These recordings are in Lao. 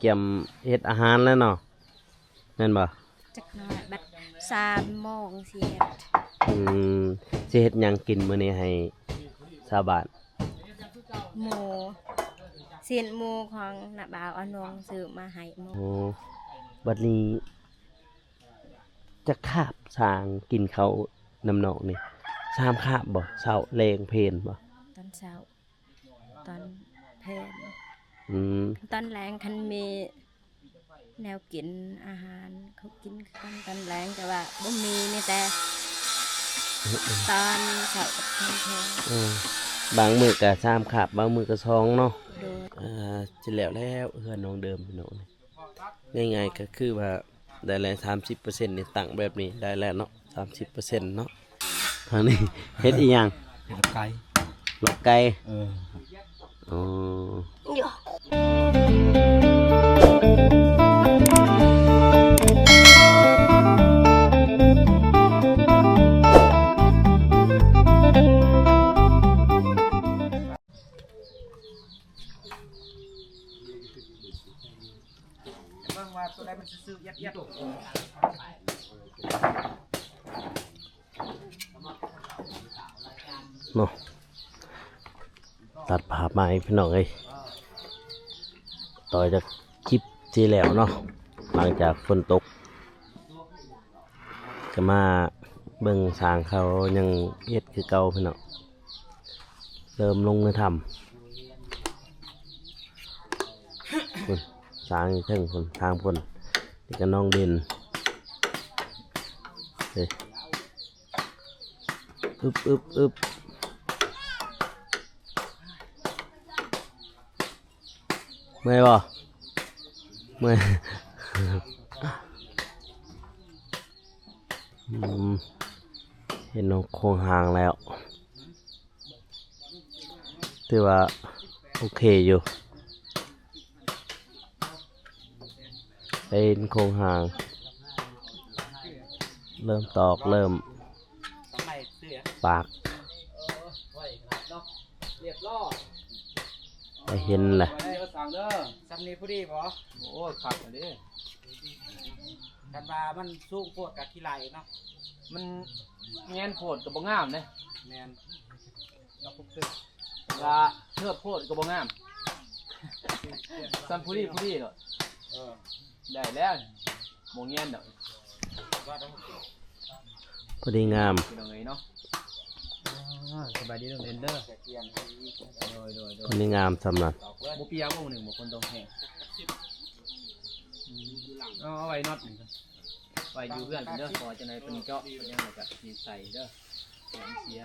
ກຽມເຮັດອາຫານແລ້ວເນາະ ແມ່ນບໍ່? ຈັກໜ້ອຍ ບັດສາມໂມງຊິເຮັດ. ອືມ ຊິເຮັດຫຍັງກິນມື້ນີ້ໃຫ້ຊາວບ້ານ? ໝູ ຊີ້ນໝູຂອງນ້າບ່າວອານົງຊື້ມາໃຫ້ໝູ. ໂອ້ ບັດນີ້ຈັກຄາບຊ່າງກິນເຂົ້ານຳນ້ອງນີ້? ສາມຄາບບໍ່? ເຊົ້າ ແລງ ເພນບໍ່? ຕອນເຊົ້າ ຕອນເພນ. ອືມ ຕອນແລງຄັນມີແນວກິນອາຫານເຂົາກິນຄືກັນຕອນແລງ ແຕ່ວ່າບໍ່ມີ ມີແຕ່ຕອນເຊົ້າກັບຕອນເພນ. ເອີ ບາງມື້ກະສາມຄາບ ບາງມື້ກະສອງເນາະ. ໂດຍ ອ່າ ຊິແລ້ວແລ້ວເຮືອນນ້ອງເດີມພີ່ນ້ອງ. ງ່າຍໆ ກໍຄືວ່າໄດ້ແລ້ວ ສາມສິບເປີເຊັນນີ້ ຕັ້ງແບບນີ້ໄດ້ແລ້ວເນາະ ສາມສິບເປີເຊັນເນາະ. ທາງນີ້ເຮັດອີ່ຫຍັງ? ເຮັດລອກໄກ່. ລອກໄກ່? ເອີ ອໍ. ເບິ່ງວ່າໂຕໃດມັນຊື່ໆ ອຽດໆ ເນາະ. ຕັດພາບໃໝ່ພີ່ນ້ອງເອີຍ ຕໍ່ຈາກຄລິບທີ່ແລ້ວເນາະ ຫຼັງຈາກຝົນຕົກ ກະມາເບິ່ງຊ່າງເຂົາຍັງເຮັດຄືເກົ່າພີ່ນ້ອງ. ເລີ່ມລົງມືທຳ ພຸ້ນ ຊ່າງຢູ່ເທິງພຸ້ນ ທາງພຸ້ນ ນີ້ກະນ້ອງເດັ່ນ ເອີ ອຶບ ອຶບ ອຶບ. ເມື່ອຍບໍ່? ເມື່ອຍ. ອືມ ເຫັນໂຄງຮ່າງແລ້ວ ຖືວ່າໂອເຄຢູ່ ເຫັນໂຄງຮ່າງ ເລີ່ມຕອກ ເລີ່ມ ປາກ ໄດ້ເຫັນແຫຼະ. ສ່ຳນີ້ພໍດີບໍ່? ໂອ້ຍ ຄັກເດ້. ຄັນວ່າມັນສູງໂພດກະຂີ້ໄຫຼເນາະ ມັນແງນໂພດກະບໍ່ງາມເດ້. ແມ່ນ ວ່າເທີບໂພດກະບໍ່ງາມ ສ່ຳພໍດີພໍດີໂລດ. ເອີ ໄດ້ແລ້ວ ບໍ່ແງນດອກ. ພໍດີງາມ ພີ່ນ້ອງເອີຍເນາະ. ອ່າ ສະບາຍດີເດີ ເດີ ໂດຍ ໂດຍ ໂດຍ ພໍດີງາມສ່ຳນັ້ນ. ບໍ່ປຽກບໍ່ມື້ໜຶ່ງ ບໍ່ຝົນຕົກແຮງ. ອືມ ເອົາ ເອົາໄວ້ນັອດໜຶ່ງ ໄວ້ຢູ່ເຮືອນເດີ ເພາະວ່າຈັ່ງໃດເພິ່ນເຈາະເພິ່ນຫຍັງ ແລ້ວກະຊິໃສ່ເດີ ມັນເສຍ.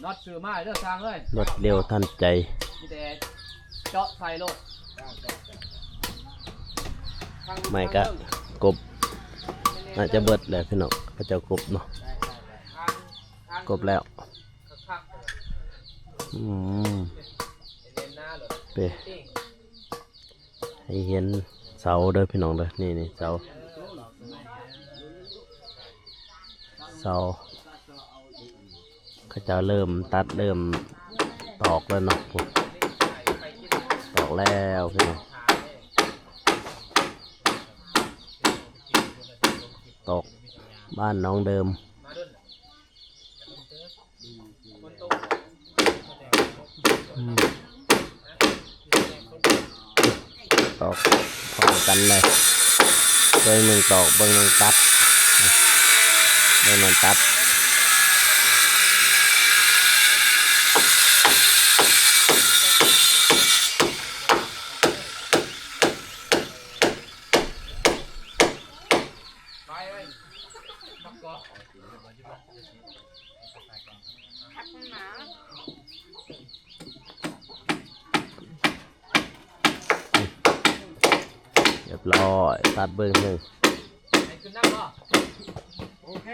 ນັອດຊື້ມາເດີຊ່າງເອີຍ ລວດເລັວທັນໃຈ ມີແຕ່ເຈາະໃສ່ໂລດ. ໄມ້ກະກົບ ໜ້າຈະເບິດແລ້ວພີ່ນ້ອງ ເຂົາເຈົ້າກົບເນາະ ກົບແລ້ວ. ອືມ ເປ ໃຫ້ເຫັນເສົາເດີພີ່ນ້ອງເດີ ນີ້ ນີ້ເສົາ ເສົາ ເຂົາເຈົ້າເລີ່ມຕັດ ເລີ່ມຕອກແລ້ວເນາະ ຕອກແລ້ວພີ່ນ້ອງ ຕອກບ້ານໜອງເດີມ. ອືມ ຕອກພ້ອມກັນເລີຍ ເບິ່ງໜຶ່ງຕອກ ເບິ່ງໜຶ່ງຕັດ ເບິ່ງນັ້ນຕັດ. ຮຽບຮ້ອຍ ຕັດເບິ່ງເທິງ. ໂອເຄ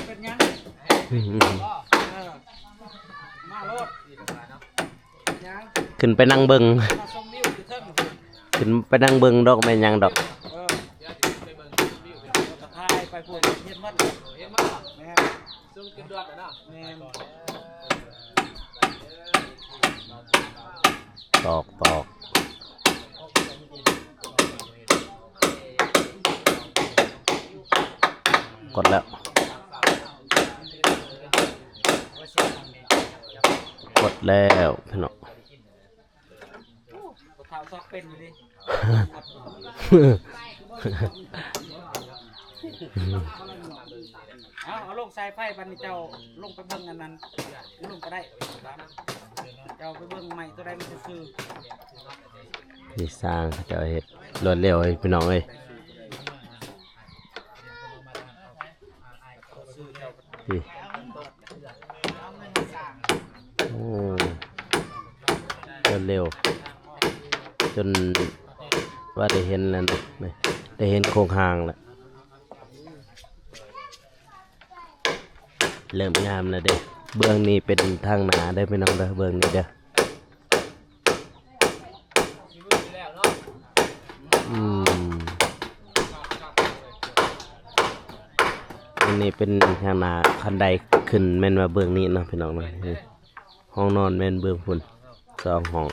ເປັນຫຍັງ ເອີ ມາໂລດ. ຂຶ້ນໄປນັ່ງເບິ່ງ ຂຶ້ນໄປນັ່ງເບິ່ງດອກ ແມ່ນຫຍັງດອກ. ເອີ ກະຖ່າຍໄປພຸ້ນ ເຫັນໝົດ ເຫັນໝົດ ແມ່ນ ຊຸມຈົນດວດແລ້ວເນາະ ແມ່ນ. ຕອກ ຕອກ ກົດແລ້ວ ກົດແລ້ວພີ່ນ້ອງ. ໂອ້ ເຖົ້າຊອກເປັນຢູ່ເດ. ເອົາ ເອົາລົງສາຍໄຟ ບັດນີ້ເຈົ້າລົງໄປເບິ່ງອັນນັ້ນ ລົງກໍໄດ້ ເຈົ້າໄປເບິ່ງໄມ້ຕົວໃດມັນຊື່ໆ. ນີ້ຊ່າງເຂົາເຈົ້າເຮັດລວດເລັວເອີຍ ພີ່ນ້ອງເອີຍ. ນີ້ ໂອ້ ຈົນເລັວ ຈົນວ່າໄດ້ເຫັນແລ້ວນະ ໄດ້ເຫັນໂຄງຮ່າງແລ້ວ ເລີ່ມງາມແລ້ວເດ້. ເບື້ອງນີ້ເປັນທາງໜ້າເດີພີ່ນ້ອງເດີ ເບື້ອງນີ້ເດີ. ອືມ ອັນນີ້ເປັນທາງໜ້າ ຄັນໄດຂຶ້ນແມ່ນວ່າເບື້ອງນີ້ເນາະ ພີ່ນ້ອງເນາະ. ນີ້ ຫ້ອງນອນແມ່ນເບື້ອງພຸ້ນ ສອງຫ້ອງ.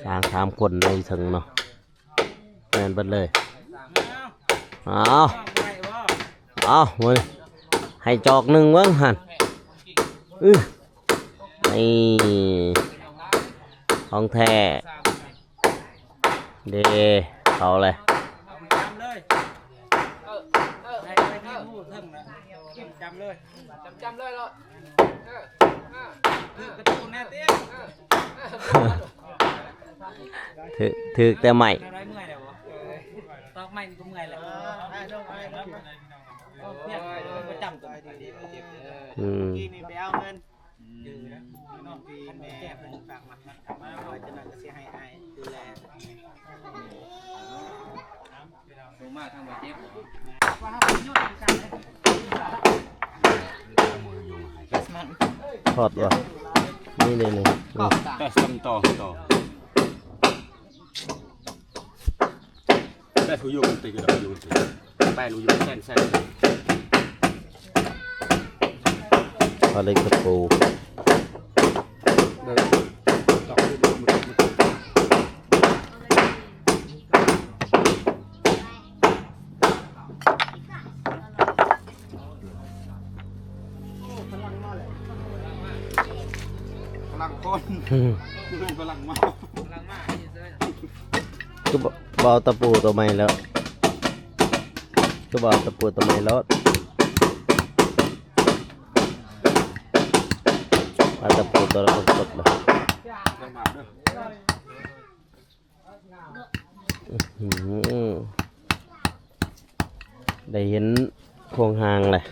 ສ້າງສາມຄົນໃນເທິງເນາະ ແມ່ນເບິດເລີຍ. ເອົາ ເອົາ ເອົາ ໃຫ້ຈອກໜຶ່ງເບິ່ງຫັ້ນ. ອື ນີ້ ຂອງແທ້ເດ້ ເຂົ້າເລີຍ. ຈຳເລີຍ ຈຳເລີຍໂລດ. ເອີ ເອີ ຖືກປະຕູແນ່ຕິ ເອີ ຖືກ ຖືກແຕ່ໄມ້ ຕອກໄມ້ນີ້ກໍເມື່ອຍແລ້ວ. ປະຈຳຕົວນີ້ ອືມ ກີ້ນີ້ໄປເອົາເງິນ ອືມ ນ້ອງທີ່ແມ່ເພິ່ນຝາກມາ ມາ ຈັກໜ້ອຍກໍຊິໃຫ້ອ້າຍດູແລ. ໂທມາທາງບາດເຈັບ ທອດບໍ່? ນີ້ ນີ້ ນີ້ ແຕ່ສຳຕໍ່ຕໍ່ ແຕ່ຜູ້ຢູ່ກັນຕິ ແຕ່ຜູ້ຢູ່ກັນຕິ ແປນຢູ່ແຊນແຊນ ເອົາເຫຼັກຕະປູ. ພະລັງຄົນ ອືມ ແມ່ນພະລັງມາ ຄືບໍ່ ບໍ່ເອົາຕະປູຕົວໃໝ່ແລ້ວ ຄືບໍ່ເອົາຕະປູຕົວໃໝ່ໂລດ ເອົາຕະປູຕົວລະຄົນກົດເລີຍ. ອືຫື ໄດ້ເຫັນໂຄງຮ່າງແລ້ວ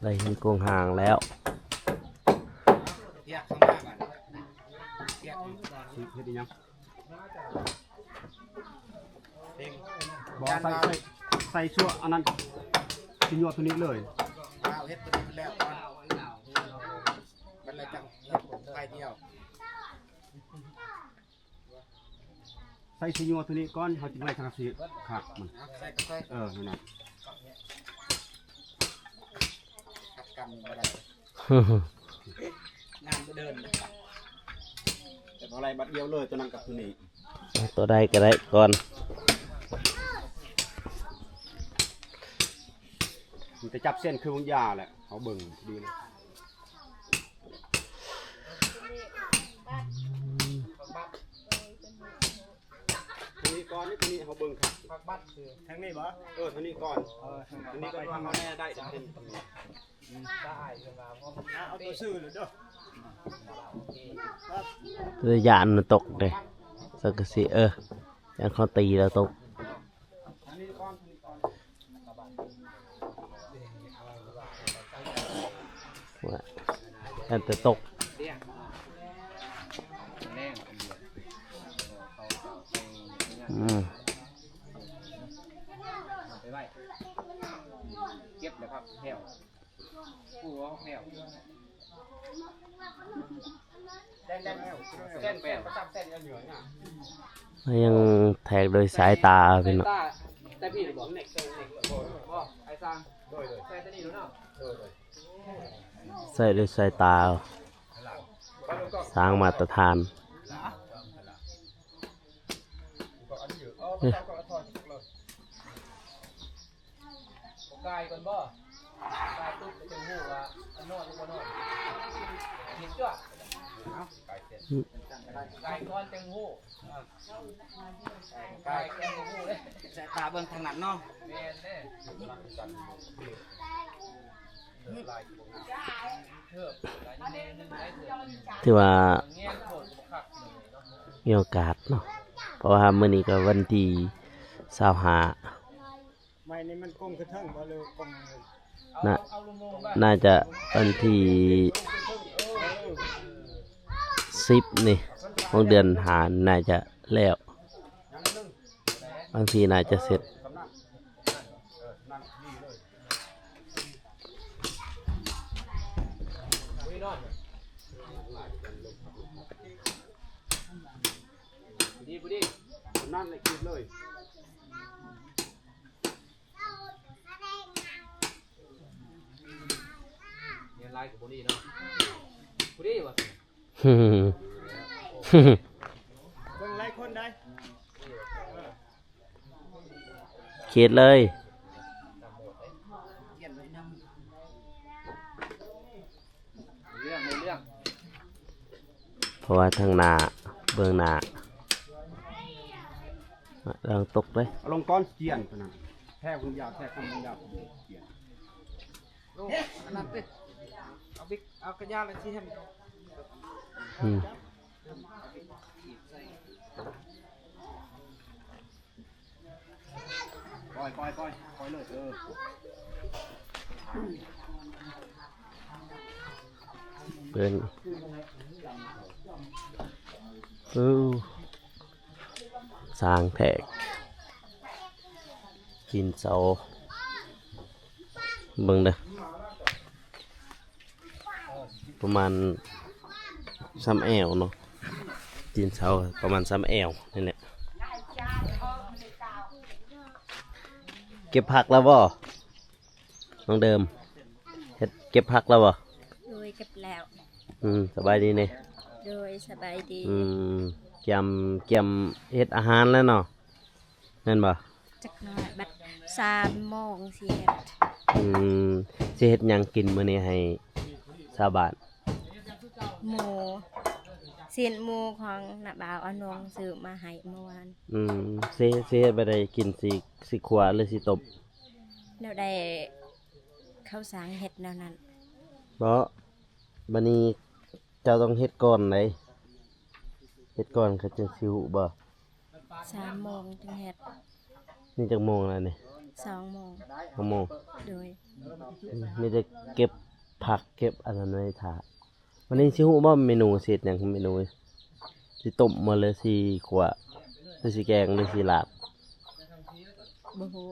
ໄດ້ເຫັນໂຄງຮ່າງແລ້ວ. ເຮັດຫຍັງ? ບໍ່ ໃສ່ ໃສ່ ໃສ່ຊົ່ວອັນນັ້ນ ຊິຍົວໂຕນີ້ເລີຍ ເຮັດໂຕນີ້ແລ້ວກ່ອນ ບັດແລ້ວຈັ່ງເຮັດໄຟດຽວ. ໃສ່ຊິຍົວໂຕນີ້ກ່ອນ ເຮົາຈຶ່ງໄລ່ທາງກະສີຄັກມັນ ເອີ ນັ້ນນະ ຂັດກັນບໍ່ໄດ້ ງານບໍ່ເດີນ ແຕ່ບໍ່ໄລ່ບັດດຽວເລີຍ ໂຕນັ້ນກັບໂຕນີ້ ເອົາໂຕໃດກໍໄດ້ກ່ອນ ມັນຈະຈັບເສັ້ນຄືວາງຢາແຫຼະ ເຮົາເບິ່ງດີນະ. ໂຕນີ້ກ່ອນ ໂຕນີ້ເຮົາເບິ່ງຄັກ ທາງນີ້ບໍ່? ເອີ ໂຕນີ້ກ່ອນ ເອີ ໂຕນີ້ກ່ອນ ວ່າເຮົາແນ່ໄດ້ເປັນ ອືມ ເອົາໂຕຊື່ເລີຍເດີ ຢ້ານມັນຕົກເດ້ ສັງກະສີ ເອີ ຢ້ານເຂົາຕີແລ້ວຕົກ. ແຕ່ຕົກ ອືມ ເກັບແລ້ວພັກແຖວ ຜູ້ເອົາແຖວ ແຕ່ງແຕ່ງແຖວ ແຕ່ງແຖວ ແຕ່ງແຖວ ຍັງແທກໂດຍສາຍຕາ ພີ່ນ້ອງ. ໃສ່ພີ້ບໍ່? ບໍ່ ໄອ້ຊ່າງ ໂດຍໆ ໃສ່ຕົວນີ້ໂລດເນາະ ໂດຍໆ ໃສ່ດ້ວຍສາຍຕາ ຊ່າງມາດຕະຖານ ກາຍກ່ອນບໍ່? ກາຍປຸບກໍຈັ່ງຮູ້ວ່າອັນນອນຫຼືບໍ່ນອນ ເຫັນຈ້ວຍ ເອົາ ກາຍກ່ອນຈັ່ງຮູ້ ກາຍ ກາຍແກງບໍ່ຮູ້ເດ້ ສາຍຕາເບິ່ງທາງນັ້ນເນາະ ແມ່ນເດ້ ຖືວ່າມີໂອກາດເນາະ ເພາະວ່າມື້ນີ້ກໍວັນທີຊາວຫ້າ ໄມ້ນີ້ມັນກົງຂຶ້ນເທິງບໍ່ ຫຼືກົງ ໜ້າ ໜ້າຈະວັນທີສິບນີ້ ຂອງເດືອນຫ້າ ໜ້າຈະແລ້ວ ບາງທີໜ້າຈະເສັດ ເບິ່ງຫຼາຍຄົນໄດ ເຂດເລີຍ ເລື່ອງ ເລື່ອງ ເພາະວ່າທາງໜ້າ ເບື້ອງໜ້າ ລະວັງຕົກເດີ ເອົາລົງກ່ອນ ຈຽນ ແທກມັນຍາວ ແທກມັນຍາວ ຈຽນ ລົງ ອັນນັ້ນຕິ ເອົາບິກ ເອົາກະຍາລະຊິເຫັນ ອືມ ປ່ອຍ ປ່ອຍ ປ່ອຍ ປ່ອຍເລີຍ ເອີ ເບິ່ງ ເອີ ສ້າງແທກ ຕີນເສົາ ເບິ່ງເດີ ປະມານສ່ຳແອວເນາະ ຕີນເສົາປະມານສ່ຳແອວນີ້ແຫຼະ ເກັບຜັກແລ້ວບໍ່ ນ້ອງເດີມ ເຮັດ ເກັບຜັກແລ້ວບໍ່? ໂດຍ ເກັບແລ້ວ ອືມ ສະບາຍດີເນ ໂດຍ ສະບາຍດີ ອືມ ກຽມ ກຽມເຮັດອາຫານແລ້ວເນາະ ແມ່ນບໍ່? ຈັກໜ້ອຍ ບັດສາມໂມງຊິເຮັດ ອືມ ຊິເຮັດຫຍັງກິນມື້ນີ້ໃຫ້ຊາວບ້ານ? ໝູ ຊີ້ນໝູຂອງນ້າບ່າວອານົງຊື້ມາໃຫ້ເມື່ອວານ ອືມ ຊິ ຊິເຮັດແບບໃດກິນ ຊິ ຊິຂົ້ວ ຫຼືຊິຕົ້ມ? ແນວໃດເຂົາສັ່ງເຮັດແນວນັ້ນ ບໍ່ ບາດນີ້ເຈົ້າຕ້ອງເຮັດກ່ອນໃດ ເຮັດກ່ອນເຂົາຈຶ່ງຊິຮູ້ບໍ່? ສາມໂມງຈຶ່ງເຮັດ ນີ້ຈັກໂມງແລ້ວນີ້? ສອງໂມງ ສອງໂມງ ໂດຍ ອືມ ມີແຕ່ເກັບຜັກເກັບອັນນັ້ນໄວ້ຖ້າ ວັນນີ້ຊິຮູ້ບໍ່ເມນູຊິເຮັດຫຍັງ ເມນູຊິຕົ້ມບໍ່ ຫຼືຊິຂົ້ວ ຫຼືຊິແກງ ຫຼືຊິລາບ? ບໍ່ຮູ້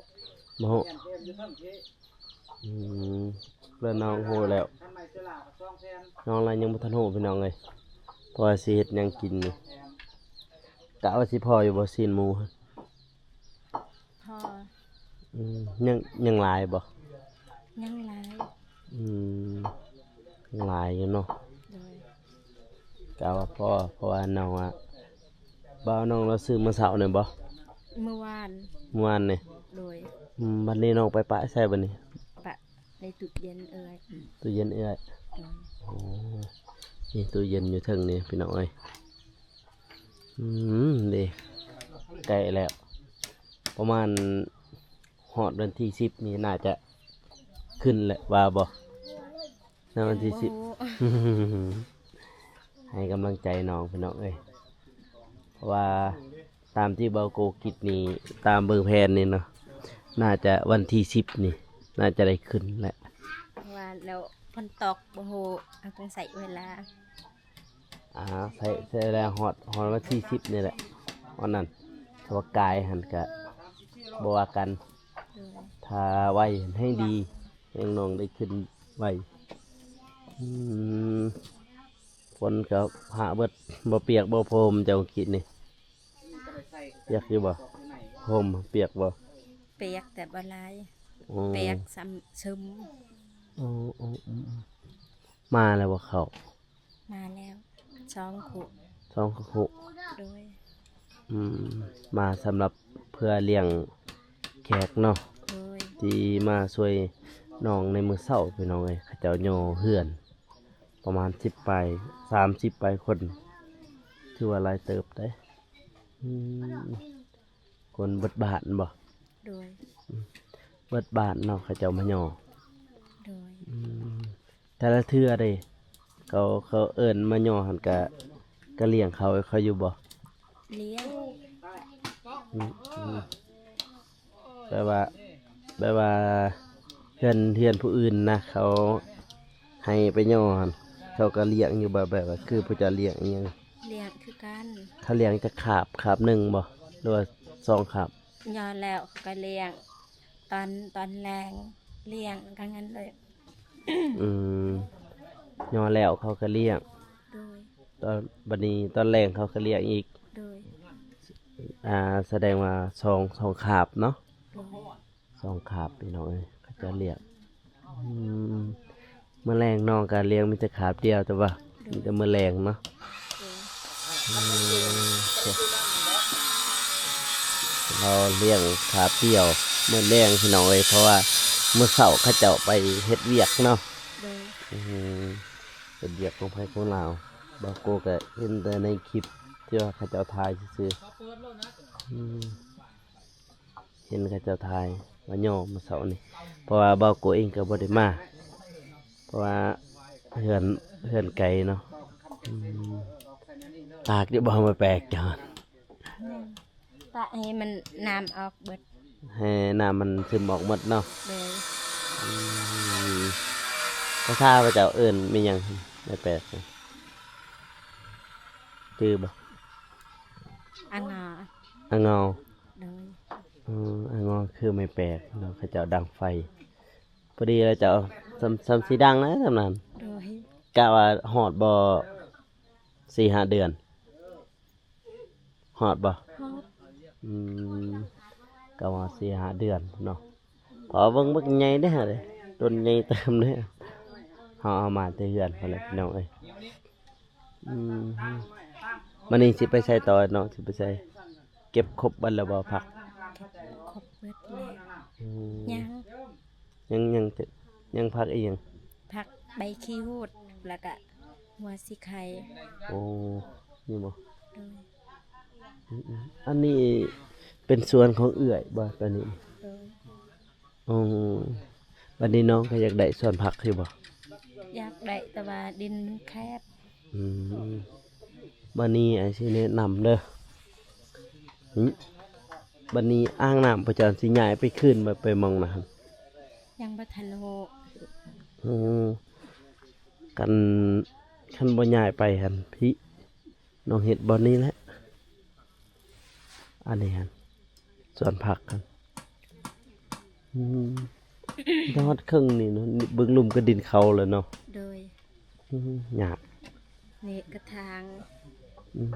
ບໍ່ຮູ້ ອືມ ເພື່ອນນ້ອງຮູ້ແລ້ວ ນ້ອງລະຍັງບໍ່ທັນຮູ້ພີ່ນ້ອງເອີຍ ເພາະວ່າຊິເຮັດຫຍັງກິນນີ້ ກະວ່າຊິພໍຢູ່ບໍ່ ຊີ້ນໝູ? ພໍ ອືມ ຍັງ ຍັງຫຼາຍບໍ່? ຍັງຫຼາຍ ອືມ ຍັງຫຼາຍຢູ່ເນາະ ໂດຍ ກະວ່າພໍ ເພາະວ່ານ້ອງອະ ບ່າວນ້ອງລາວຊື້ມື້ເຊົ້ານີ້ບໍ່? ມື້ວານ ມື້ວານນີ້ ໂດຍ ອືມ ບັດນີ້ນ້ອງໄປປະໃສບັດນີ້? ປະໃນຕູ້ເຢັນເອື້ອຍ ຕູ້ເຢັນເອື້ອຍ ໂດຍ ໂອ້ ມີຕູ້ເຢັນຢູ່ເທິງນີ້ພີ່ນ້ອງເອີຍ ອືມ ເດ້ ໃກ້ແລ້ວ ປະມານຮອດວັນທີສິບນີ້ໜ້າຈະຂຶ້ນແຫຼະ ວ່າບໍ່? ໃນວັນທີສິບ ຍັງບໍ່ຮູ້ ໃຫ້ກຳລັງໃຈນ້ອງພີ່ນ້ອງເອີຍ ເພາະວ່າຕາມທີ່ບ່າວໂກຄິດນີ້ ຕາມເບິ່ງແຜນນີ້ເນາະ ໜ້າຈະວັນທີສິບນີ້ ໜ້າຈະໄດ້ຂຶ້ນແຫຼະ ເພາະວ່າແລ້ວຝົນຕົກ ບໍ່ຮູ້ ເຮົາຕ້ອງໃຊ້ເວລາ ອ່າ ໃຊ້ ໃຊ້ເວລາຮອດ ຮອດວັນທີສິບນີ້ແຫຼະ ຮອດນັ້ນ ຖ້າວ່າກາຍຫັ້ນກະບໍ່ວ່າກັນ ໂດຍ ຖ້າໄວຫັ້ນແຮ່ງດີ ແຮ່ງນ້ອງໄດ້ຂຶ້ນໄວ ອືມ ຝົນກໍຫາເບິດ ບໍ່ປຽກບໍ່ ຜ້າຫົ່ມເຈົ້າກິນນີ້ ປຽກຢູ່ບໍ່? ຜ້າຫົ່ມປຽກບໍ່? ປຽກແຕ່ບໍ່ຫຼາຍ. ໂອ້ ປຽກຊຳຊຶມ. ໂອ້ ໂອ້ ອືມ ມາແລ້ວບໍ່ເຂົ້າ? ມາແລ້ວ ສອງຄຸ ສອງຄຸ. ໂດຍ. ອືມ ມາສຳລັບເພື່ອລ້ຽງແຂກເນາະ. ໂດຍ. ທີ່ມາຊ່ວຍນ້ອງໃນມື້ເຊົ້າ ພີ່ນ້ອງເອີຍ, ເຂົາເຈົ້າຍໍເຮືອນປະມານສິບປາຍ ສາມສິບປາຍຄົນ ຖືວ່າຫຼາຍເຕີບເດ້. ອືມ ຄົນເບິດບ້ານບໍ? ໂດຍ. ອືມ ເບິດບ້ານເນາະ ເຂົາເຈົ້າມາຍໍ. ໂດຍ. ອືມ ແຕ່ລະເທື່ອເດ້ ເຂົາ ເຂົາເອີ້ນມາຍໍຫັ້ນກະ ກະລ້ຽງເຂົາ ເຂົາຢູ່ບໍ່? ລ້ຽງ. ອືມ ອືມ ແບບວ່າ ແບບວ່າເຮືອນ ເຮືອນຜູ້ອື່ນນະ ເຂົາໃຫ້ໄປຍໍຫັ້ນ ເຂົາກະລ້ຽງຢູ່ບໍ່? ແບບວ່າຄືຜູ້ເຈົ້າລ້ຽງອີ່ຫຍັງ? ລ້ຽງຄືກັນ. ເຂົາລ້ຽງຈັກຄາບ? ຄາບໜຶ່ງບໍ່ ຫຼືວ່າສອງຄາບ? ຍໍແລ້ວເຂົາກະລ້ຽງ ຕອນ ຕອນແລງລ້ຽງ ກາງເງິນເລີຍ. ອືມ ຍໍແລ້ວເຂົາກະລ້ຽງ. ໂດຍ. ຕອນ ບັດນີ້ຕອນແລງເຂົາກະລ້ຽງອີກ. ໂດຍ. ອ່າ ສະແດງວ່າສອງ ສອງຄາບເນາະ. ໂດຍ. ສອງຄາບ ພີ່ນ້ອງເອີຍ ເຂົາເຈົ້າລ້ຽງ. ອືມ ມື້ແລງນ້ອງກະລ້ຽງມີແຕ່ຄາບດຽວ ແຕ່ວ່າ ໂດຍ ມີແຕ່ມື້ແລງເນາະ. ໂດຍ. ອືມ ລາວລ້ຽງຄາບດຽວມື້ແລງ ພີ່ນ້ອງເອີຍ ເພາະວ່າມື້ເຊົ້າເຂົາເຈົ້າໄປເຮັດວຽກເນາະ. ໂດຍ. ອືມ ເຮັດວຽກຂອງໃຜຂອງລາວ ບ່າວໂກກະເຫັນແຕ່ໃນຄລິບທີ່ວ່າເຂົາເຈົ້າຖ່າຍຊື່ໆ. ອືມ ເຫັນເຂົາເຈົ້າຖ່າຍວ່າຍໍມື້ເຊົ້ານີ້ ເພາະວ່າບ່າວໂກເອງກໍບໍ່ໄດ້ມາ ເພາະວ່າເຮືອນ ເຮືອນໄກເນາະ. ອືມ ຕາກຢູ່ບໍ່? ມາແປກເຈົ້າ ຕາກໃຫ້ມັນນ້ຳອອກເບິດ ໃຫ້ນ້ຳມັນຊຶມອອກໝົດເນາະ. ໂດຍ. ອືມ ພາສາເຂົາເຈົ້າເອີ້ນແມ່ນຫຍັງ? ມາແປກ ຈື່ບໍ່? ອາງໍ. ອາງໍ. ໂດຍ. ອືມ ອາງໍຄືໄມ້ແປກເນາະ ເຂົາເຈົ້າດັງໄຟ. ພໍດີລະເຈົ້າ ສ່ຳ ສ່ຳຊິດັງນະ ສ່ຳນັ້ນ. ໂດຍ. ກະວ່າຮອດບໍ່ ສີ່ຫ້າເດືອນ? ຮອດບໍ່? ຮອດ. ອືມ ກະວ່າສີ່ຫ້າເດືອນເນາະ ເພາະວ່າເບິ່ງບັກໃຫຍ່ເດ້ຫັ້ນເດ້ ຕົ້ນໃຫຍ່ເຕີມເດ້. ເຮົາເອົາມາແຕ່ເຮືອນພຸ້ນແຫຼະ ພີ່ນ້ອງເອີຍ. ອືມ ມື້ນີ້ຊິໄປໃສຕໍ່ນ້ອງ ຊິໄປໃສ? ເກັບຄົບເບິດແລ້ວບໍ່ຜັກ? ເກັບຄົບເບິດແລ້ວ. ອືມ ຍັງ ຍັງ ຍັງ ຍັງຜັກອີ່ຫຍັງ? ຜັກໃບຂີ້ຫູດ ແລ້ວກະຫົວສີໄຄ. ໂອ້ ນີ້ບໍ່? ໂດຍ. ອືມໆ ອັນນີ້ເປັນສວນຂອງເອື້ອຍບໍ່ ຕອນນີ້? ໂດຍ. ອໍ ບັດນີ້ນ້ອງກໍຢາກໄດ້ສວນຜັກຢູ່ບໍ່? ຢາກໄດ້ ແຕ່ວ່າດິນມັນແຄບ. ອືມ ບັດນີ້ອ້າຍຊິແນະນຳເດີ. ຫຶ ບັດນີ້ອ່າງນ້ຳພະເຈົ້າຊິຍ້າຍໄປຄືນບໍ່ ໄປໝ່ອງນັ້ນ? ຍັງບໍ່ທັນຮູ້. ອືມ ຄັນ ຄັນບໍ່ຍ້າຍໄປຫັ້ນ ພີ້ ນ້ອງເຮັດບ່ອນນີ້ແຫຼະ ອັນນີ້ຫັ້ນ ສວນຜັກຫັ້ນ. ອືມ ຮອດເຄິ່ງນີ້ເນາະ ເບິ່ງລຸ່ມກະດິນເຂົ້າແລ້ວເນາະ. ໂດຍ. ອືມ ຍາກ ນີ້ກະທາງ. ອືມ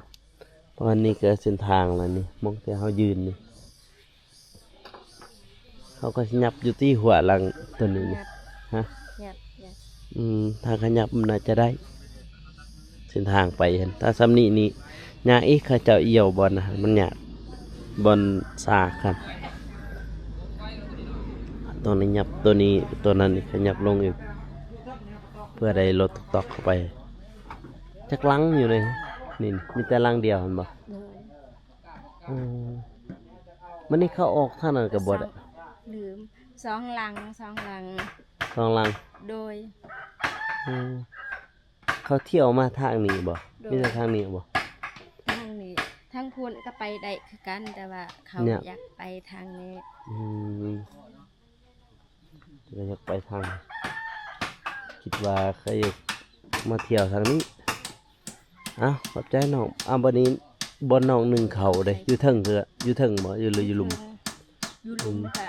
ເພາະອັນນີ້ກະເສັ້ນທາງແລ້ວນີ້ ໝ່ອງທີ່ເຮົາຢືນນີ້. ເຮົາກໍຊິຫຍັບຢູ່ຕິ ຫົວຫຼັງຕົວນີ້ນີ້. ຫຍັບ. ຮະ? ຫຍັບ ຫຍັບ. ອືມ ຖ້າຂະຫຍັບມັນໜ້າຈະໄດ້ ເສັ້ນທາງໄປຫັ້ນ. ຖ້າສ່ຳນີ້ນີ້ຍາກອີກ ເຂົາເຈົ້າອ່ຽວບ່ອນນະ ມັນຍາກ ບ່ອນສາກຫັ້ນ. ຕົວນີ້ຫຍັບ ຕົວນີ້ ຕົວນັ້ນນີ້ຂະຫຍັບລົງອີກ ເພື່ອໄດ້ລົດຕອກໆເຂົ້າໄປ. ຈັກຫຼັງຢູ່ໃນນີ້? ມີແຕ່ຫຼັງດຽວຫັ້ນບໍ່? ໂດຍ. ອືມ ມື້ນີ້ເຂົາອອກທາງນັ້ນກໍບໍ່ໄດ້ ສອງ ລືມ ສອງຫຼັງ ສອງຫຼັງ ສອງຫຼັງ. ໂດຍ. ອືມ ເຂົາທ່ຽວມາທາງນີ້ບໍ່? ໂດຍ. ມີແຕ່ທາງນີ້ບໍ່? ທາງນີ້ ທາງພຸ້ນກໍໄປໄດ້ຄືກັນ ແຕ່ວ່າເຂົາຢາກໄປທາງນີ້. ອືມ ກໍຢາກໄປທາງ ຄິດວ່າເຂົາຢາກມາທ່ຽວທາງນີ້. ເອົ້າ ຂອບໃຈນ້ອງ. ເອົາ ບັດນີ້ບ່ອນນ້ອງໜຶ້ງເຂົ້າເດ້ ຢູ່ເທິງເທື່ອ ຢູ່ເທິງບໍ່ ຢູ່ ຫຼືຢູ່ລຸ່ມ? ຢູ່ລຸ່ມ. ອືມ ກະ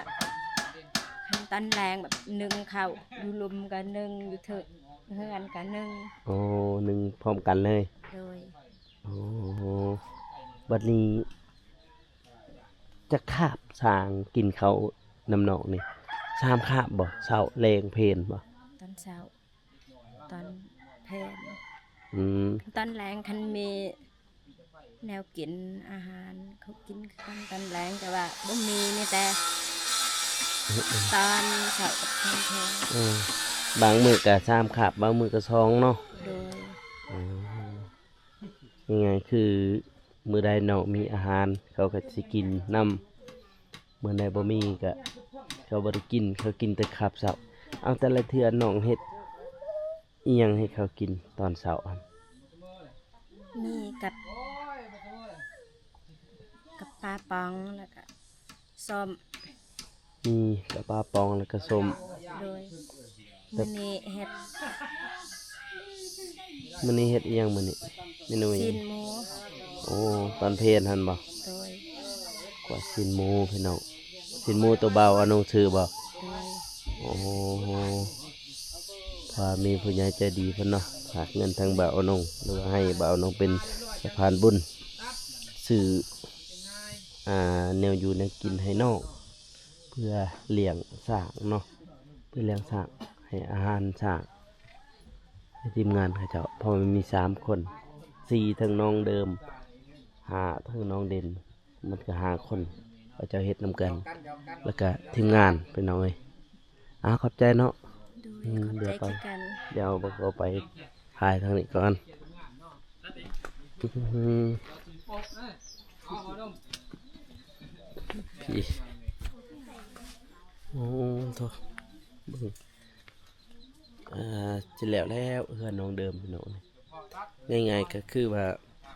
ຄັນຕອນແລງແບບໜຶ້ງເຂົ້າ ຢູ່ລຸ່ມກະໜຶ້ງ ຢູ່ເທິງເຮືອນກະໜຶ້ງ. ອໍ ໜຶ້ງພ້ອມກັນເລີຍ. ໂດຍ. ອໍ ບັດນີ້ ຈັກຄາບຊ່າງກິນເຂົ້ານຳນ້ອງນີ້? ສາມຄາບບໍ່? ເຊົ້າ ແລງ ເພນບໍ່? ຕອນເຊົ້າ ຕອນເພນ ອືມ ຕອນແລງຄັນມີແນວກິນອາຫານ ເຂົາກິນຄືກັນຕອນແລງ ແຕ່ວ່າບໍ່ມີ ມີແຕ່ຕອນເຊົ້າກັບຕອນເພນ. ເອີ ບາງມື້ກະສາມຄາບ ບາງມື້ກະສອງເນາະ. ໂດຍ. ອືມ ງ່າຍໆ ຄືມື້ໃດນ້ອງມີອາຫານ ເຂົາກະຊິກິນນຳ, ມື້ໃດບໍ່ມີກະເຂົາບໍ່ໄດ້ກິນ ເຂົາກິນແຕ່ຄາບເຊົ້າ. ເອົາ ແຕ່ລະເທື່ອນ້ອງເຮັດອີ່ຫຍັງໃຫ້ເຂົາກິນຕອນເຊົ້າຫັ້ນ? ມີກັບ ກັບປາປ໋ອງ ແລ້ວກະ ສົ້ມ ມີກະປາປ໋ອງແລ້ວກະສົ້ມ. ໂດຍ. ມື້ນີ້ເຮັດ ມື້ນີ້ເຮັດອີ່ຫຍັງມື້ນີ້? ເມນູອີ່ຫຍັງ? ຊີ້ນໝູ. ໂອ້ ຕອນເພນຫັ້ນບໍ່? ໂດຍ. ກວາດຊີ້ນໝູພີ່ນ້ອງ. ຊີ້ນໝູໂຕບ່າວອານົງຊື້ບໍ່? ໂດຍ. ໂອ້ ເພາະວ່າມີຜູ້ໃຫຍ່ໃຈດີເພິ່ນເນາະ ຝາກເງິນທາງບ່າວອານົງ ຫຼືວ່າໃຫ້ບ່າວອານົງເປັນສະພານບຸນ ຊື້ ອ່າ ແນວຢູ່ແນວກິນໃຫ້ນ້ອງ ເພື່ອລ້ຽງຊ້າງເນາະ ເພື່ອລ້ຽງຊ້າງ ໃຫ້ອາຫານຊ້າງ ໃຫ້ທີມງານເຂົາເຈົ້າ ເພາະມັນມີສາມຄົນ ສີ່ທັງນ້ອງເດີມ ຫ້າທັງນ້ອງເດັ່ນ ມັນກະຫ້າຄົນ ເຂົາເຈົ້າເຮັດນຳກັນ ແລ້ວກະທີມງານ ພີ່ນ້ອງເອີຍ. ອາ ຂອບໃຈເນາະ. ໂດຍ. ອືມ ຂອບໃຈຄືກັນ. ດຽວເຮົາໄປຖ່າຍທາງນີ້ກ່ອນ. ອືມ ພີ້ ໂອ້ໂທ້ ເບິ່ງ ອ່າ ຊິແລ້ວແລ້ວ ເຮືອນນ້ອງເດີມ ພີ່ນ້ອງ. ງ່າຍໆ ກະຄືວ່າ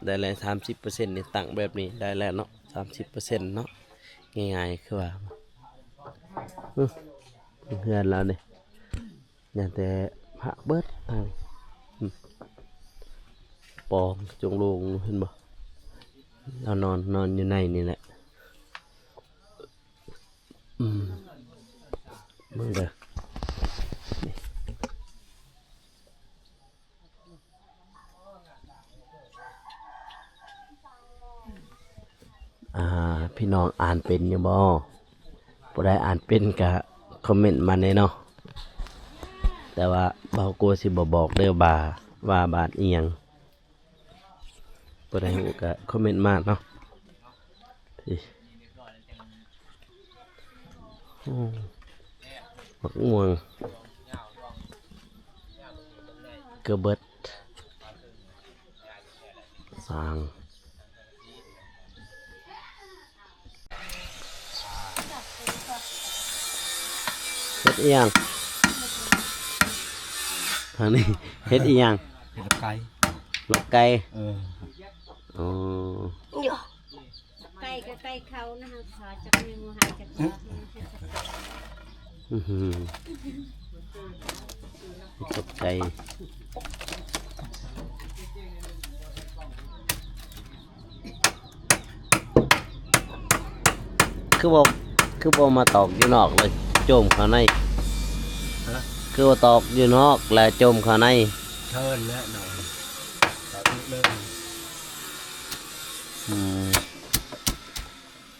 ໄດ້ແລ້ວ ສາມສິບເປີເຊັນນີ້ ຕັ້ງແບບນີ້ໄດ້ແລ້ວເນາະ ສາມສິບເປີເຊັນເນາະ. ງ່າຍໆ ຄືວ່າ ອື ເຮືອນລາວນີ້ ຍັງແຕ່ພະເບິດທາງ ອື ປອງຈົງໂລງ ເຫັນບໍ່? ລາວນອນ ນອນຢູ່ໃນນີ້ແຫຼະ. ອືມ ເບິ່ງເດີ ນີ້ ອ່າ ພີ່ນ້ອງອ່ານເປັນຢູ່ບໍ່? ຜູ້ໃດອ່ານເປັນກະຄອມເມັນມາແດ່ເນາະ ແຕ່ວ່າເບົາໂກຊິບໍ່ບອກເດີວ່າ ວ່າບ້ານອີ່ຫຍັງ. ຜູ້ໃດຮູ້ກະຄອມເມັນມາເນາະ. ພີ້ ໂອ້ ໝາກມ່ວງເກືອບເບິດ ສ້າງ. ເຮັດອີ່ຫຍັງ? ທາງນີ້ເຮັດອີ່ຫຍັງ? ເຮັດລອກໄກ່. ລອກໄກ່? ເອີ. ອໍ. ໄກ່ກະໄກ່ເຂົານະ ເຮົາຂໍຈັກໜຶ່ງ ໃຫ້ຈັກດອກ. ອືຫື ຕົກໃຈ ຄືບໍ່ ຄືບໍ່ມາຕອກຢູ່ນອກ ແລ້ວໂຈມເຂົ້າໃນ? ຮະ? ຄືວ່າຕອກຢູ່ນອກ ແລ້ວໂຈມເຂົ້າໃນ? ເທີນແລ້ວນອນ ຕອກເລີຍ. ອືມ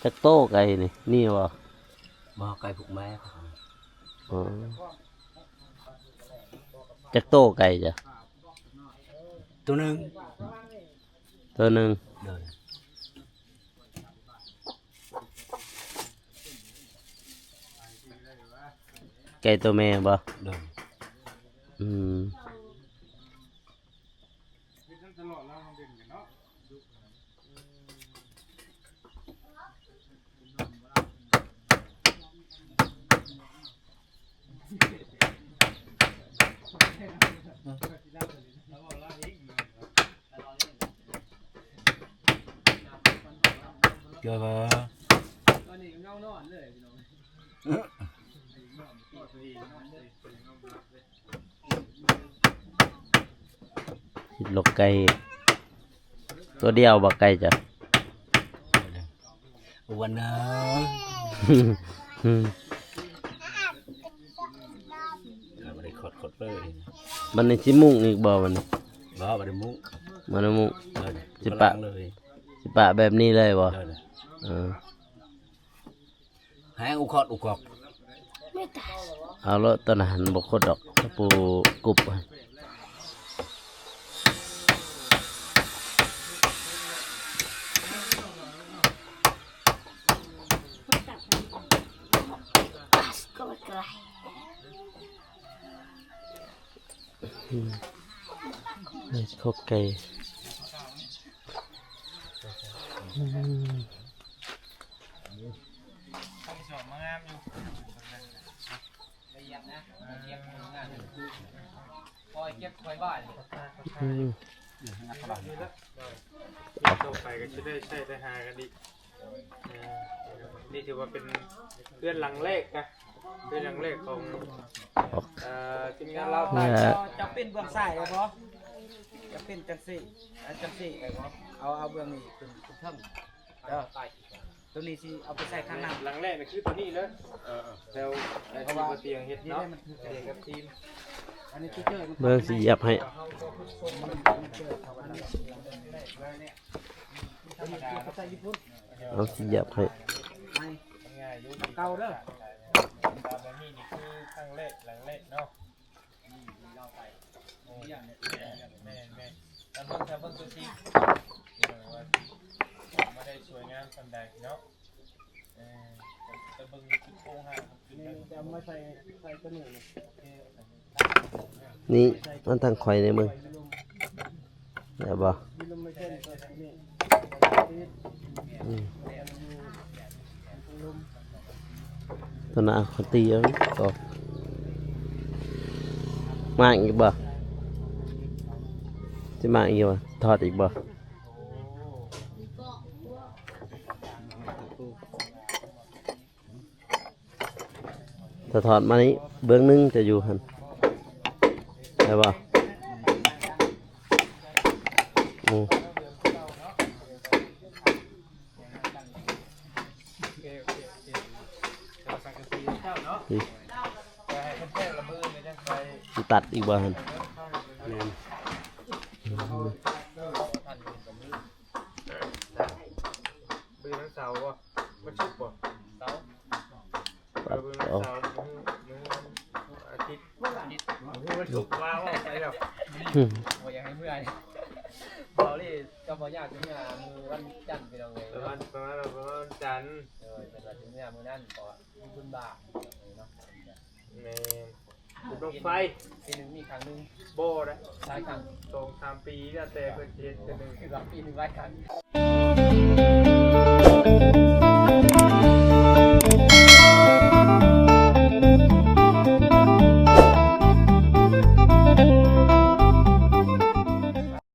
ຈັກໂຕໄກ່ນີ້? ນີ້ບໍ່? ບໍ່ ໄກ່ຜູກແມ່. ອໍ ຈັກໂຕໄກ່ເຈົ້າ? ໂຕໜຶ່ງ. ໂຕໜຶ່ງ. ໂດຍ. ໄກ່ໂຕແມ່ບໍ່? ໂດຍ. ອືມ. ເກີບ ເຮັດລອກໄກ່ຕົວດຽວບໍ່ໄກ່ເຈົ້າ? ອ້ວນເດີ ບໍ່ໄດ້ຂອດ ຂອດເປີ. ບັດນີ້ຊິມຸງອີກບໍ່ບັດນີ້? ບໍ່ ບໍ່ໄດ້ມຸງ ບໍ່ໄດ້ມຸງ. ເອີ ຊິປະ ກຳລັງເລີຍ ຊິປະແບບນີ້ເລີຍບໍ່? ເອີ ເອີ. ໃຫ້ອຸຄອດອຸກອກ ເອົາໂລດ ຕອນນັ້ນບໍ່ຄົດດອກ ຕະປູກຸບ. ອືມ ໃນຄົກໄກ່ ອືມ ລະອຽດນະ ເກັບງານ ຄ່ອຍເກັບຄ່ອຍບ້ານ ອືມ ຕໍ່ໄປກໍຊິໄດ້ໃຊ້ໄດ້ຫາກັນອີກ. ເອີ ນີ້ຖືວ່າເປັນເຮືອນຫຼັງແລກນະ ເຮືອນຫຼັງແລກຂອງ ເອີ ທີມງານລາວໃຕ້. ເຈົ້າ ເຈົ້າປິ່ນເບື້ອງຊ້າຍໄດ້ບໍ່? ເຈົ້າປິ່ນຈັ່ງຊີ້ ເອົາຈັ່ງຊີ້ໄດ້ບໍ່? ເອົາ ເອົາເບື້ອງນີ້ຂຶ້ນ ຂຶ້ນເທິງເດີ. ໂຕນີ້ຊິເອົາໄປໃສ່ຂ້າງຫຼັງ. ຫຼັງແລກນີ້ຄືໂຕນີ້ເລີຍ. ເອີ ແຖວ ເອີ ທີ່ບໍ່ຕຽງເຮັດເນາະ ຕຽງກັບທີມ. ອັນນີ້ຄືເຈີ ເບິ່ງຊິຫຍັບໃຫ້ ເອົາຊິຫຍັບໃຫ້ ມັນງ່າຍຢູ່ ເກົ່າເດີ. ແບບນີ້ນີ້ຄືຄັ້ງແລກ ຫຼັງແລກເນາະ. ແມ່ນໆ ແຕ່ເບິ່ງ ແຕ່ເບິ່ງຕົວຈິງ ວ່າອອກມາໄດ້ສວຍງາມສ່ຳໃດເນາະ. ເອີ ຈະ ຈະເບິ່ງຈຸດໂຄງຮ່າງ ນີ້ຈະເອົາມາໃສ່ ໃສ່ຕົວນີ້. ນີ້ ມັນທາງຂ້ອຍນີ້ເບິ່ງ ໄດ້ບໍ່? ອືມ ຕົວໜ້າເຂົາຕີເອົາ ມາອີກບໍ່? ຊິມາອີກບໍ່? ຖອດອີກບໍ່? ສະທ້ອນມານີ້ເບື້ອງໜຶ່ງຈະຢູ່ຫັ້ນ ໄດ້ບໍ່? ໂອ້ ນີ້ ຊິຕັດອີກບໍ່ຫັ້ນ? ແມ່ນ. ມື້ວັນເສົາບໍ່? ວັນສຸກບໍ່? ເສົາ. ເອີ ມື້ວັນເສົາ ມື້ ມື້ວັນອາທິດ ມື້ວັນສຸກ ມື້ວັນສຸກ ວ່າອອກໄປແລ້ວ. ບໍ່ຢາກໃຫ້ເມື່ອ ເບົາລີກັບເບົາຍາກຊິເມື່ອມື້ວັນຈັນ ພີ່ນ້ອງເອີຍ. ປະມານ ປະມານ ປະມານວັນຈັນ. ໂດຍ ເພິ່ນວ່າຊິເມື່ອມື້ນັ້ນ ເພາະວ່າມີບຸນບາດເນາະ. ແມ່ນ. ບຸນບັ້ງໄຟ ປີໜຶ່ງມີຄັ້ງໜຶ່ງ. ບໍ່ໄດ໋ ຫຼາຍຄັ້ງ ສອງສາມປີ ແລ້ວແຕ່ເພິ່ນຊິເຮັດເທື່ອໜຶ່ງ. ຄືວ່າປີໜຶ່ງຫຼາຍຄັ້ງ.